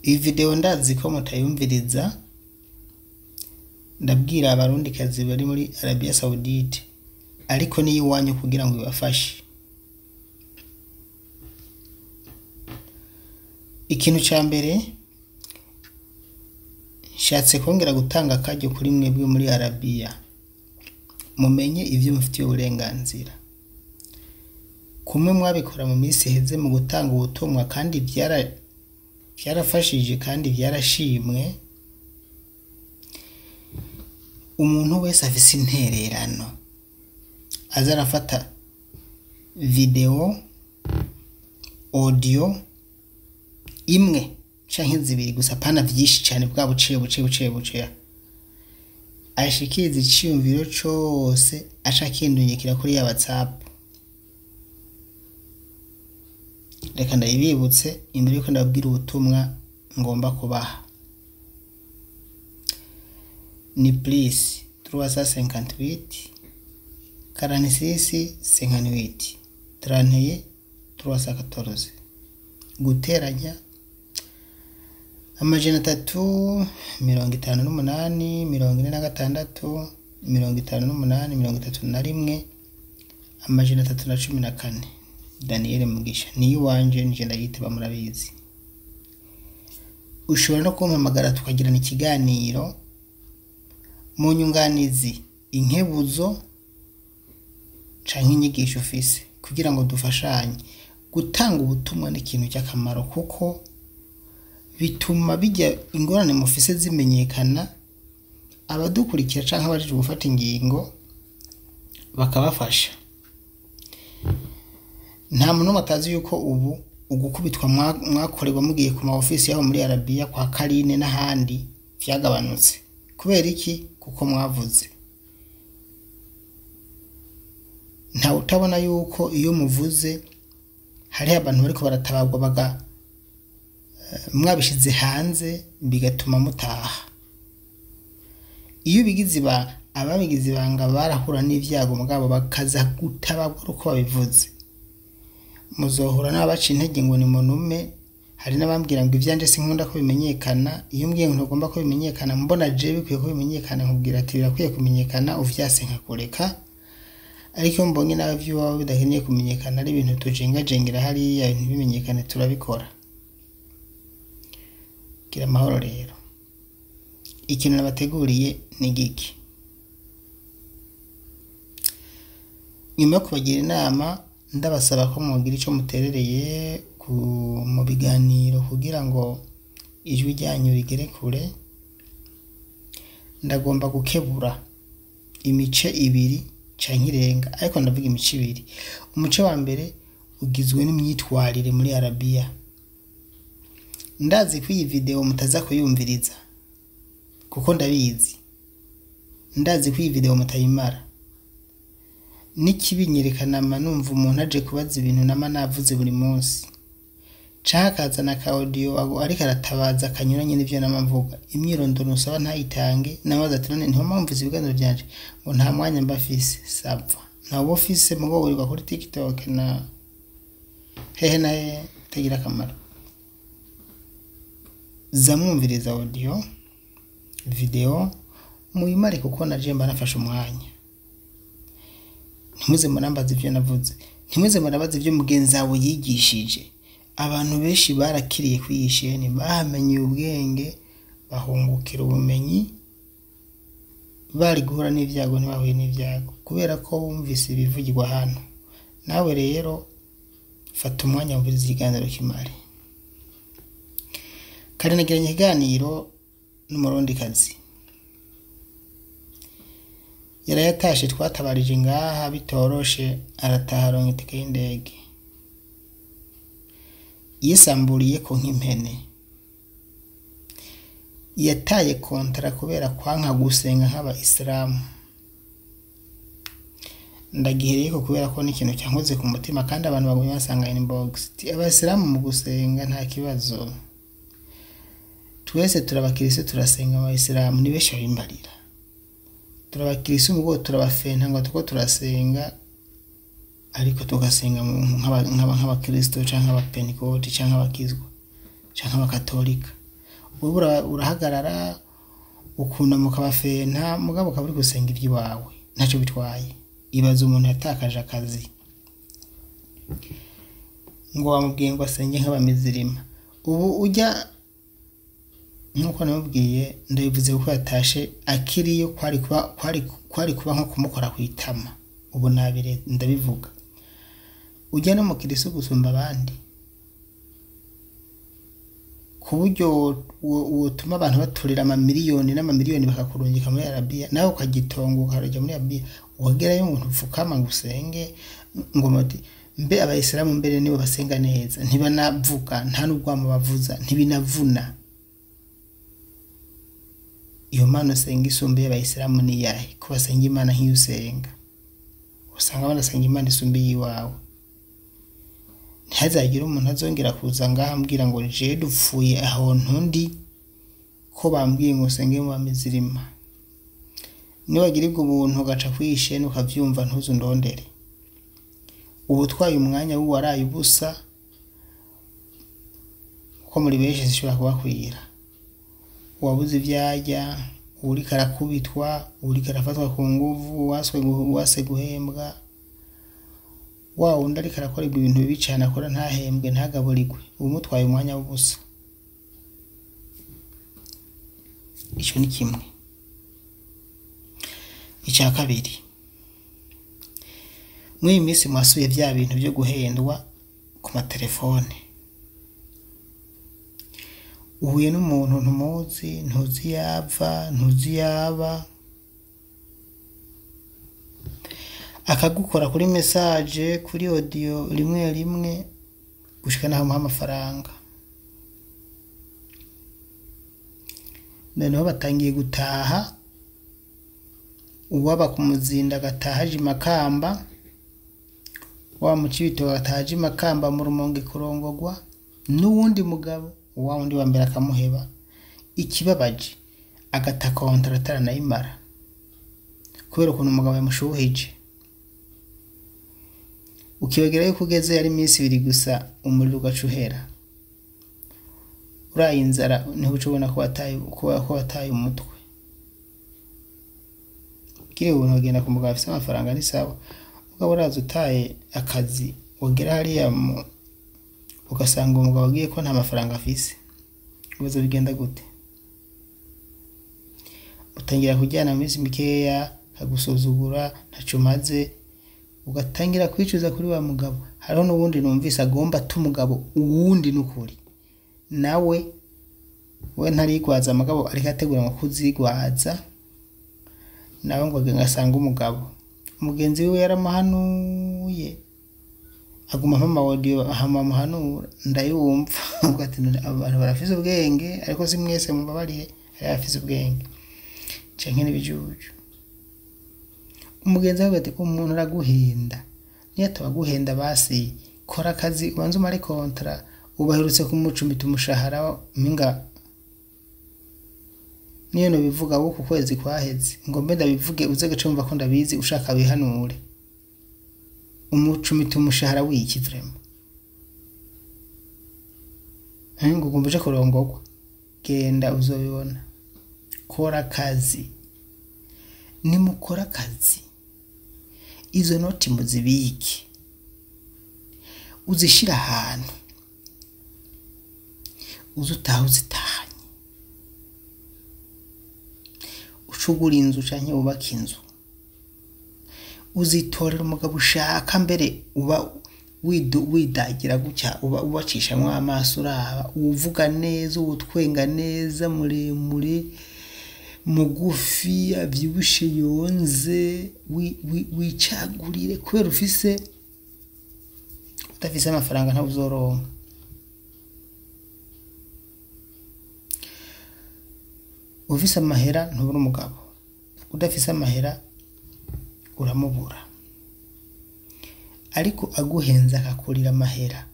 Iyi video ndazi ko mutayumviriza, ndabwira abarundikazi bari muri Arabia Saudite, ariko niyo iwanyu kugira ngo ibafashe. Ikintu ca mbere nshatse kongera gutanga akaryo kuri mwebwe muri Arabia, mumenye ivyo mufitiye uburenganzira. Kumwe mwabikora mu minsi iheze mu gutanga ubutumwa, kandi vyarafashije kandi vyarashimwe. Umuntu wese afise intererano aza arafata video, audio imwe canke zibiri gusa, pana vyinshi cane, bwa buciye buciye buciye buciye, ashikiriza iciyumviro cose aca akindunyikira kuri ya WhatsApp. Reka ndayibibutse imbere yuko ndababwira ubutumwa ngomba kubaha. Ni plus 358 46 58 31 314, guteranya 358 46 58 31 314. Daniel Mugisha ni iwanje, nije ndayitaba, murabizi. Ushobora no kumpamagara tukagirana ikiganiro mu nyunganizi, inkebuzo canke inyigisho ufise, kugira ngo dufashanye. Gutanga ubutumwa ni ikintu cy'akamaro, kuko bituma bijya ingorane mufise zimenyekana, abadukurikira canke abajejwe gufata ingingo bakabafasha. Nta muntu n'umwe atazi yuko ubu ugukubitwa mwakorerwa mugiye ku ma ofisi yaho muri Arabia kwa Karine n'ahandi vyagabanutse. Kubera iki? Kuko mwavuze. Nta utabona yuko iyo muvuze hariho abantu bariko baratabagwa baga mwabishize hanze, bigatuma mutaha. Iyo bigize ababigize ibanga barahura n'ivyago, mugabo bakaza gutabagwa uko babivuze. Muzohura n'abaca intege ngo ni munume. Hari n'abambwira ngo ivyanje sinkunda ko bimenyekana. Iyo mbwiye ngo ntugomba ko bimenyekana, mbona je bikwiye ko bimenyekana, nkubwira ati birakwiye kumenyekana, uvyase nkakureka. Ariko iyo mbonye nawe ivy'iwawe bidakeneye kumenyekana, ari ibintu tujengajengera hariya ntibimenyekane, turabikora. Gira amahoro rero. Ikintu nabateguriye ni giki? Nyuma yo kubagira inama, ndabasaba ko mwogira ico muterereye mu biganiro kugira ngo ijwi ryanyu rigere kure. Ndagomba gukebura imice ibiri canke irenga, ariko ndavuga imice ibiri. Umuce wa mbere ugizwe n'imyitwarire muri Arabia. Ndazi ko iyi video mutaza kuyumviriza, kuko ndabizi. Ndazi ko iyi video mutayimara. N'ikibinyereka nama numva umuntu aje kubaza ibintu nama navuze buri munsi, canke akazana ka audio ariko aratabaza kanyuranye n'ivyo nama mvuga. Imyirondoro nusaba ntayitange. Namaze ati none ntiho mpamvu ibiganiro vyanje ngo nta mwanya mba mfise. Sava ntawo ufise, mugo wirirwa kuri TikTok na hehe na hehe, bitagira akamaro. Zamwumviriza audio video muyimare, kuko naje mba nafashe umwanya. Ntimuze murambaza ivyo navuze, ntimuze murabaza ivyo mugenzi wawe yigishije. Abantu benshi barakiriye kwiyisheni, bahamenye ubwenge, bahungukira ubumenyi, bari guhura n'ivyago ntibahuye n'ivyago, kubera ko bumvise ibivugirwa hano. Nawe rero fata umwanya wumvirize ikiganiro kimare. Kare nagiranye ikiganiro n'umurundikazi, yarayatashe, twatabarije ngaha bitoroshe, arataha aronka itike y'indege. Yisamburiyeko nk'impene. Yataye kontara kubera kwanka gusenga nk'abayisilamu. Ndagihereyeko kubera ko n'ikintu cyankoze ku mutima, kandi abantu bagumye basanga inbox ati abayisilamu mu gusenga nta kibazo, twese turabakirisitu turasenga, abayisilamu ni benshi babimbarira. Turabakirisitu mugo turabafenta ngo tuko turasenga, ariko tugasenga nk'abakristo canke abapentekote canke abakizwa canke abakatolika. Wowe urahagarara ukunama ukabafenta, mugabo ukaba uri gusenga iby'iwawe, ntacyo bitwaye. Ibaze umuntu yatakaje akazi ngo wamubwiye ngo asenge nk'abamizirima. Ubu ujya nk'uko namubwiye, ndabivuze kuko yatashe akiriyo, kwari kuba nko kumukora ku itama. Ubu nabire ndabivuga, ujya no mu kiriso gusumba abandi, ku buryo wotuma abantu baturira amamiliyoni n'amamiliyoni bakakurungika muri Arabiya, nawe ukagitonga ukarajya muri Arabiya, wagerayo ngo ntupfukama ngo usenge, ngo muti mbe abayisilamu mbere nibo basenga neza, ntibanavuga, nta n'urwamo bavuza, ntibinavuna. Iyo mana usenga isumba y'abayisilamu ni iyahe? Ko basenga Imana nk'iyo usenga, usanga banasenga Imana isumba iyiwawe. Ntihazagire umuntu azongera kuza ngaha ambwira ngo jewe dupfuye aho ntundi ko bambwiye ngo usenge mu bamizirima. Niwagirirwa ubuntu ugaca kwishene ukavyumva, ntuzundondere. Uba utwaye umwanya w'uwaraye ubusa, kuko muri benshi zishobora kubakwira. Uwabuze ivyo arya, uwuriko arakubitwa, uwuriko arafatwa ku nguvu, uwase guhembwa, wa wundi ariko arakorerwa ibintu bibi cane akora ntahembwe ntagaburirwe, uba umutwaye umwanya w'ubusa. Ico ni kimwe. Ica kabiri, mw'iyi minsi mwasuye vya bintu vyo guhendwa ku matelefone. Uhuye n'umuntu ntumuzi, ntuzi yava, ntuzi yaba, akagukora kuri message, kuri audio rimwe rimwe, gushika naho amuha amafaranga. Noneho batangiye gutaha, uwaba kumuzinda agataha aje Makamba, wa mu Cibitoke agataha aje Makamba mu Rumonge kurongogwa n'uwundi mugabo, wa wundi wa mbere akamuheba. Ikibabaje agata kontara ataranayimara kubera ukuntu umugabo yamushuhije. Ukibagira yuko ugeze ari iminsi ibiri gusa, umuriro ugaca uhera. Uraye inzara niho uca ubona ko wataye umutwe. Kiri ubuntu ugenda ku mugabo afise amafaranga ni sawa, mugabo uraza utaye akazi, wagera hariya ugasanga umugabo agiye ko nta mafaranga afise, ibibazo bigenda gute? Utangira kujyana mu minsi mikeya, akagusuzugura, ntaco umaze, ugatangira kwicuza kuri wa mugabo. Hariho n'uwundi numvise agomba ata umugabo uwundi n'ukuri, nawe we ntarigwaza, mugabo ariko ategura ngo kuzigwaza, nawe ngo agende asange umugabo. Umugenzi wiwe yaramuhanuye, aguma ampa audio hama amuhanura, ndayumva. Avuga ati none abo bantu barafise ubwenge, ariko si mwese mumbabarire, hari abafise ubwenge canke n'ibijuju. Umugenzi avuga ati umuntu araguhenda, niyo atabaguhenda basi kora akazi ubanze umare kontra, ubaherutse kumucumbita umushahara minga niyo nobivuga wo ku kwezi kwaheze, ngo mbe ndabivuge uze gace wumva ko ndabizi, ushaka wihanure. Umucumita umushahara w'iki vraiment? Ngo ugomba uje kurongogwa, genda uzobibona. Kora akazi, nimukora akazi izo noti muzibike, uzishire ahantu uze utahe uzitahanye, ucugura inzu canke wubake inzu, uzitorera umugabo ushaka, mbere uba widagira gutya, uba ubacishamwo amaso, uraba uwuvuga neza, uwutwenga neza, muremure, mugufi, avyibushe, yonze, wicagurire, kubera ufise udafise amafaranga ntawe uzoronka. Ufise amahera ntubura umugabo, udafise amahera uramubura. Ariko aguhenze akakurira amahera,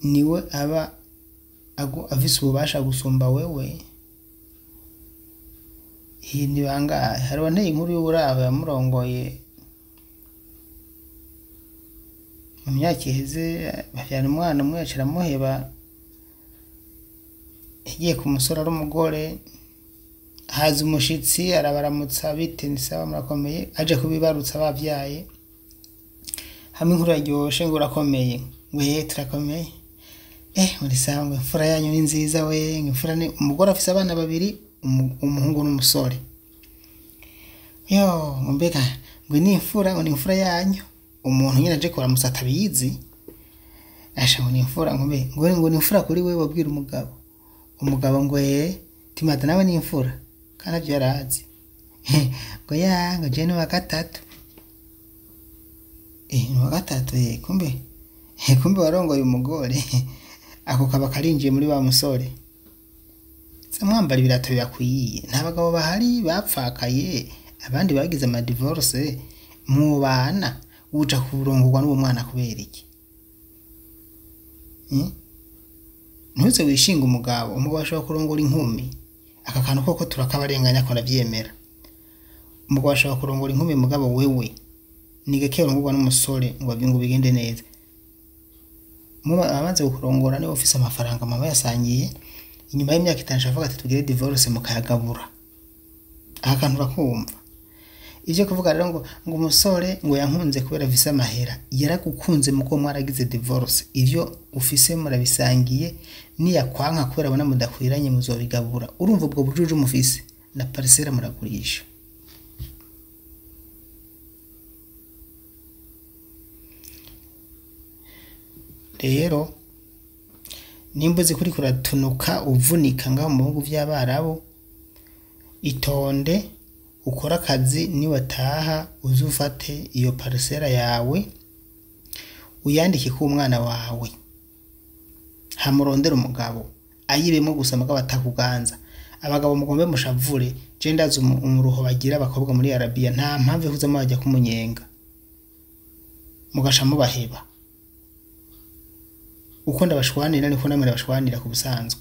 niwe aba afise ububasha gusumba wewe. Iyi ni bangahe? Hari uwanteye inkuru y'uburaro yamurongoye mu myaka iheze, bavyara umwana umwe aca aramuheba, Yagiye ku musore ari umugore, haza umushitsi arabaramutsa, bite, ni sawa, murakomeye, aje kubibarutsa bavyaye. Hamwe inkuru yaryoshe, ngo urakomeye, ngo eh turakomeye, muri sawa, ngo imfura yanyu ni nziza we, ngo imfura ni umugore afise abana babiri, umuhungu n'umusore. Yo, ngo mbega ngo ni imfura, ngo ni imfura yanyu. Umuntu nyine aje kuramutsa atabizi, asha ngo ni imfura, ngo mbe ngo ni imfura kuri wewe, wabwira umugabo. Umugabo ngo eh timata nawe ni imfura, kandi avyo yarazi. Ngo ya, ngo je ni wa gatatu. Ni wa gatatu, kumbe kumbe warongoye umugore. Ako kaba karinjiye muri wa musore. Mwambara ibirato bibakwiye, nta bagabo bahari bapfakaye, abandi bagize amadivorce, mubana uja kurongorwa n'uwo mwana kubera iki? Ntuze wishinga umugabo, umugabo ashobora kurongora inkumi. Aka kantu koko turakabarenganya ko ndavyemera. Umugabo ashobora kurongora inkumi, mugabo wewe ni gake urongorwa n'umusore ngo ngo bigende neza. Muba amaze kukurongora niba ufise amafaranga mama yasangiye, inyuma y'imyaka 5 avuga ati tugire divorce mukayagabura. Aka kantu urakumva. Ivyo kuvuga rero ngo umusore ngo yankunze kubera afise amahera, yaragukunze muko mwaragize divorce, ivyo ufise murabisangiye, niyakwanka kubera abona mudakwiranye muzobigabura. Urumva ubwo bujuju mufise na parcelle muragurisha. Rero nimba uzi kuri kuratunuka uvunika ngaho mu bihugu vy'Abarabu, itonde ukore akazi, niwataha uzufate iyo parcelle yawe uyandike ku mwana wawe, hamurondera umugabo ayibemo gusa, mugabo atakuganza. Abagabo mugombe mushavure, je ndazi umuruho bagira abakobwa muri Arabia, nta mpamvu yo kuza bajya kumunyenga mugasha mubaheba. Uko ndabashwanira niko namwe ndabashwanira ku busanzwe.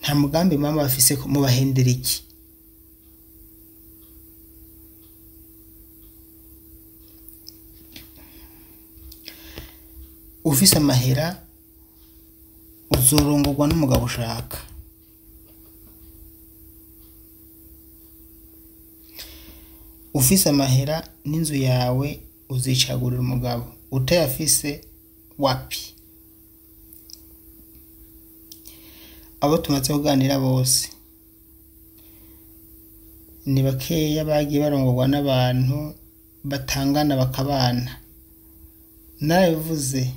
Nta mugambi mama bafise ko mubahendera iki? Ufise amahera uzorongorwa n'umugabo ushaka. Ufise amahera n'inzu yawe uzicagurira umugabo, utayafise wapi? Abo tumaze kuganira bose ni bakeya bagiye barongorwa n'abantu batangana bakabana. Narabivuze,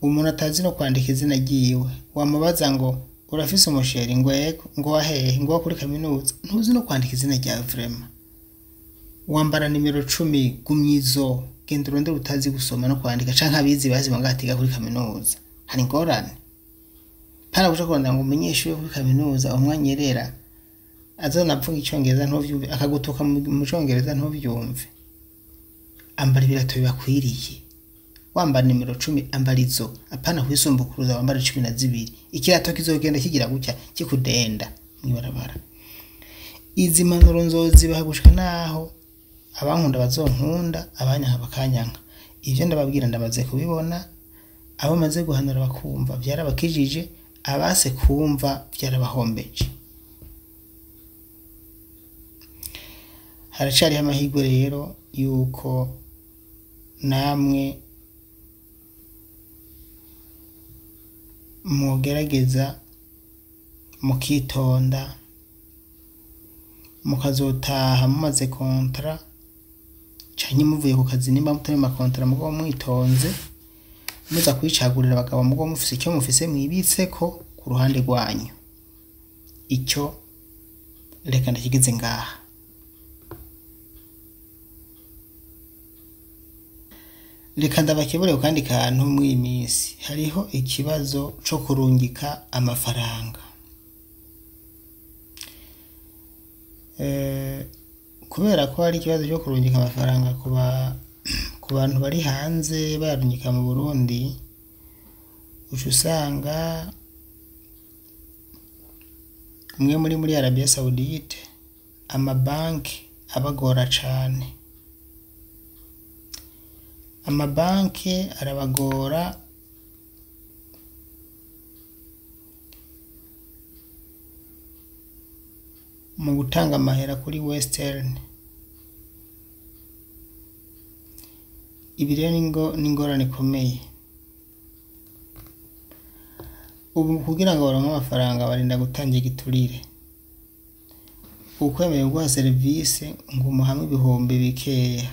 umuntu atazi no kwandika izina ryiwe, wamubaza ngo urafise umusheri, ngo yego, ngo wahehe, ngo kuri kaminuza, ntuzi no kwandika izina ryawe vraiment. Wambara nimero 10 gumyizo, genda urondere utazi gusoma no kwandika, canke abizi bazi bangatiga kuri kaminuza. Hari ingorane. Para kuja kurondera ngo umunyeshure kuri kaminuza umwanyerera azonavuga icongereza ntuvyumve, akagutuka mu congereza ntuvyumve. Ambara ibirato bibakwiriye. Wambara nimero 10 ambarizo, apana kwisumbukuruza wambara 12. Ikirato kizogenda kigira gutya kikudenda mwibarabara. Izi mpanuro nzozibaha gushika naho abankunda bazonkunda, abanyanka bakanyanka. Ivyo ndababwira ndamaze kubibona, abo maze guhanura bakumva vyarabakijije, abase kumva vyarabahombeje. Haracariho amahirwe rero yuko namwe mugerageza mukitonda, mukazotaha mumaze kontra canke muvuye ku kazi, nimba mutari mu makontra mugo mwitonze, muza kwicagurira abagabo mugo mufise icyo mufise mwibitseko ku ruhande rwanyu. Icyo reka ndakigeze ngaha. Reka ndabakebure ku kandi kantu mw'iyi minsi. Hariho ikibazo co kurungika amafaranga. Kubera ko hari ikibazo cyo kurungika amafaranga ku bantu bari hanze bayarungika mu Burundi, uca usanga umwe muri Arabia Saoudite amabanki abagora cane. Amabanki arabagora mu gutanga amahera kuri Western. Ibi rero ni ingorane ikomeye. Ubu kugira ngo baronke amafaranga barinda gutanga igiturire. Ukwemeye guha serivisi ngo umuhamwe ibihumbi bikeya.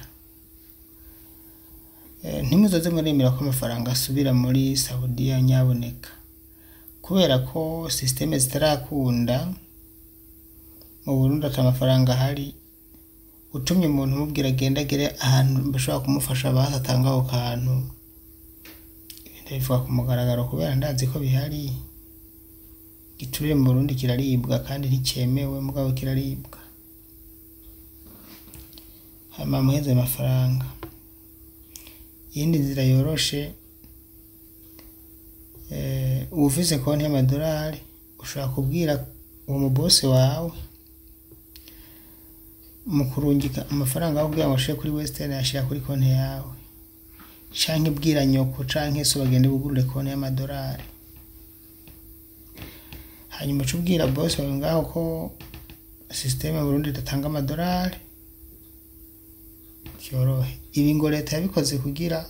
Ntimuzoze muremera ko amafaranga asubira muri Saudiya nyaboneka, kubera ko systeme zitarakunda mu Burundi ata amafaranga ahari. Utumye umuntu umubwira agende agere ahantu bashobora kumufasha basi atanga ako kantu. Ibi ndabivuga ku mugaragaro kubera ndazi ko bihari. Igiturire mu Burundi kiraribwa kandi nticemewe, mugabo kiraribwa. Hanyuma muheze amafaranga. Iyindi nzira yoroshe, uwufise konti y'amadolari ushobora kubwira uwo mubosi wawe mu kurungika amafaranga aho kugira ngo ashire kuri Western ayashira kuri konti yawe, canke bwira nyoko canke so bagende bugurure konti y'amadolari. Hanyuma uce ubwira bosi wawe ngaho ko systeme mu Burundi idatanga amadolari, vyorohe. Ibi ngo leta yabikoze kugira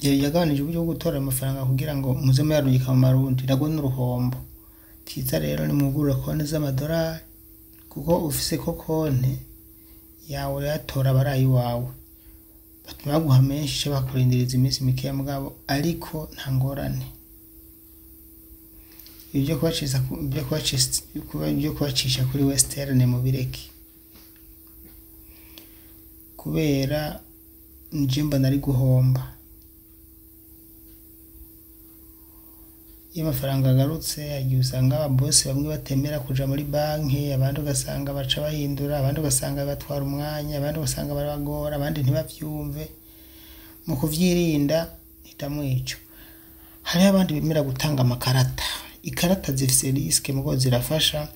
yagabanije uburyo bwo gutora amafaranga kugira ngo muze muyarungika mu marundi, nagwo n'uruhombo. Vyiza rero ni mwugurure konti z'amadolari, kuko ufise ko konti yawe urayatora aba ari ayiwawe, batuma baguha menshi ca bakurindiriza iminsi mikeya mugabo, ariko nta ngorane. Ibi vyo kubacisha kuri Western mubireke, kubera nje mbona ari guhomba. Iyo amafaranga agarutse hagiye usanga ababosi bamwe batemera kuja muri banki, abandi ugasanga baca bahindura, abandi ugasanga batwara umwanya, abandi ugasanga barabagora, abandi ntibavyumve. Mu kuvyirinda hitamwo ico. Hariho abandi bemera gutanga amakarata. Ikarata zifise risike mugabo zirafasha.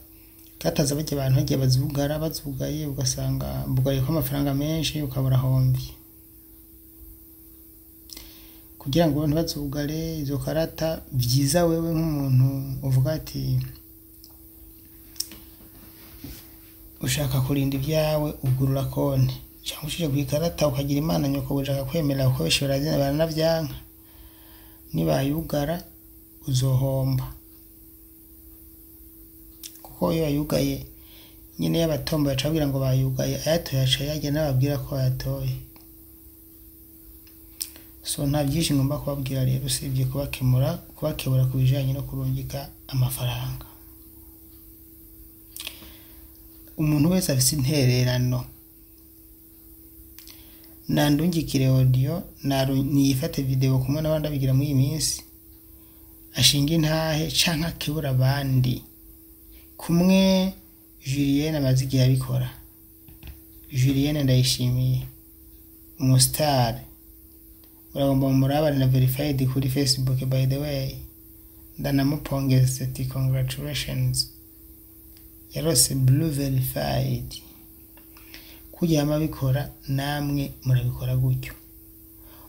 Ikarata za barya abantu hagiye bazugara, bazugaye ugasanga bugayeko amafaranga menshi ukaba urahomvye. Kugira ngo ntibazugare izo karata, vyiza wewe nk'umuntu uvuga ati ushaka kurinda ivyawe, ugurura konti canke ushije kw'ikarata ukagira imana nyoko buja akakwemerera, kuko benshi baranavyanka. Nibayugara uzohomba, kuko iyo bayugaye nyene y'abatomboye baca babwira ngo bayugaye, ayatoye aca yarya ntababwira ko bayatoye. So nta vyinshi ngomba kubabwira rero usibye kubakebura ku bijanye no kurungika amafaranga. Umuntu wese afise intererano nandungikire audio, niyifate video kumwe n'abandi abigira muri iyi minsi, ashinge intahe canke akebura abandi, kumwe Julienne amaze igihe abikora. Julienne Ndayishimiye, umustar, uragomba mumurabane na verified kuri Facebook, by the way ndanamupongeza ati congratulations, yarose blue verified. Kurya yama abikora namwe murabikora gutyo.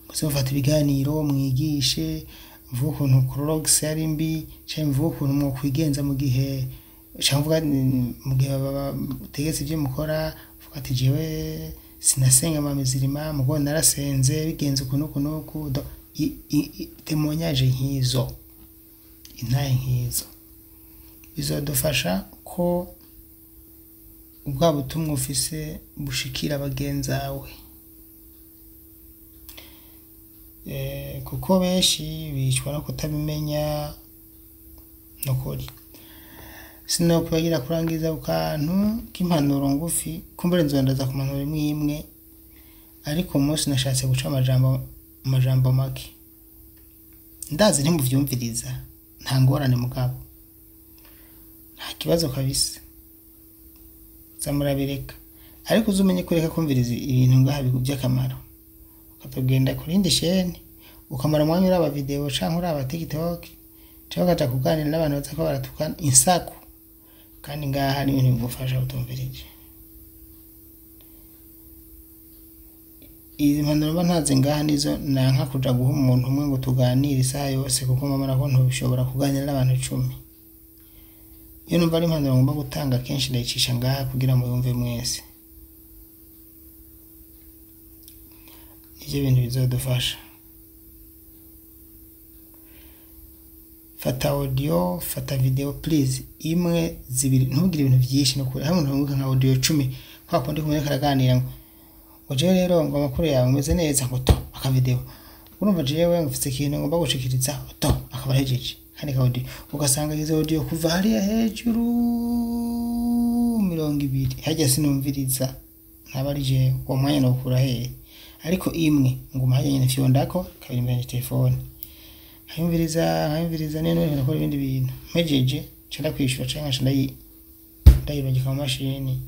Muze mufata ibiganiro mwigishe, mvuge ukuntu Clorox ari mbi, canke mvuge ukuntu mwokwigenza mu gihe, canke mvuga mu gihe bategetse ivyo mukora, uvuga ati jewe sinasenga amamizirima mugabo narasenze bigenze uku n'uku n'uku. Témoignage nk'izo, intahe nk'izo bizodufasha ko bwa butumwa ufise bushikira bagenzawe, kuko benshi bicwa no kutabimenya. Nukuri sinokwibagira kurangiza ku kantu k'impanuro ngufi, kumbure nzondaza ku mpanuro imwe imwe, ariko umunsi nashatse guca amajambo make. Ndazi ntimuvyumviriza, nta ngorane mugabo, nta kibazo kabisa, za murabireka. Ariko uzumenye kureka kumviriza ibintu ngaha vy'akamaro, ukatugenda ku rindi sheni ukamara umwanya uraba video canke uraba TikTok, canke ukaja kuganira n'abantu baza ko baratukana insaku, kandi ngaha hari ibintu bigufasha utumvirije. Izi mpanuro mba ntazi ngaha nizo nanka kuja guha umuntu umwe ngo tuganire isaha yose, kuko mbona ko ntobishobora kuganira n'abantu 10. Iyo numva ari impanuro ngomba gutanga, kenshi ndayicisha ngaha kugira muyumve mwese. Nivyo bintu bizodufasha. Fata audio, fata video please, imwe, zibiri, ntugire ibintu vyinshi. Nukuri hari umuntu wunguka nka audio 10, kwa kundi kumwe karaganira ngo jewe rero ngo amakuru yawe meze neza, ngo to aka video, urumva jewe ngo mfise ikintu ngomba gushikiriza, to akaba ahejeje kandi ka audio, ugasanga izo audio kuva hariya hejuru 20 harya sinumviriza, ntaba ari jewe uwo mwanya nowukura hehe? Ariko imwe nguma harya nyene fyondako kabiri imbere ya telefone, nkayumviriza, nkayumviriza, niyo none nakora ibindi bintu, mpejeje nca ndakwishura canke nca ndayirungika mu mashini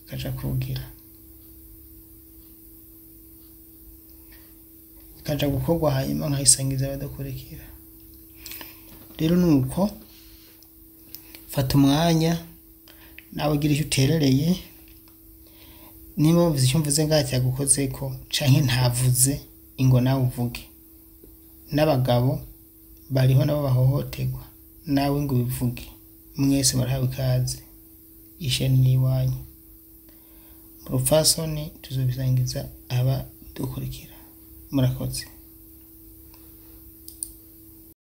ikaja kugira ikaja gukorwa, hanyuma nkayisangiza abadukurikira. Rero nuko fata umwanya nawe ugira icyo uterereye. Niba wumvise icyo mvuze ngaha cyagukozeko canke ntavuze, ingo nawe uvuge. N'abagabo bariho nabo bahohoterwa, nawe ngo ubivuge. Mwese murahawe ikaze, isheni ni iwanyu. Mu rupfasoni tuzobisangiza abadukurikira. Murakoze.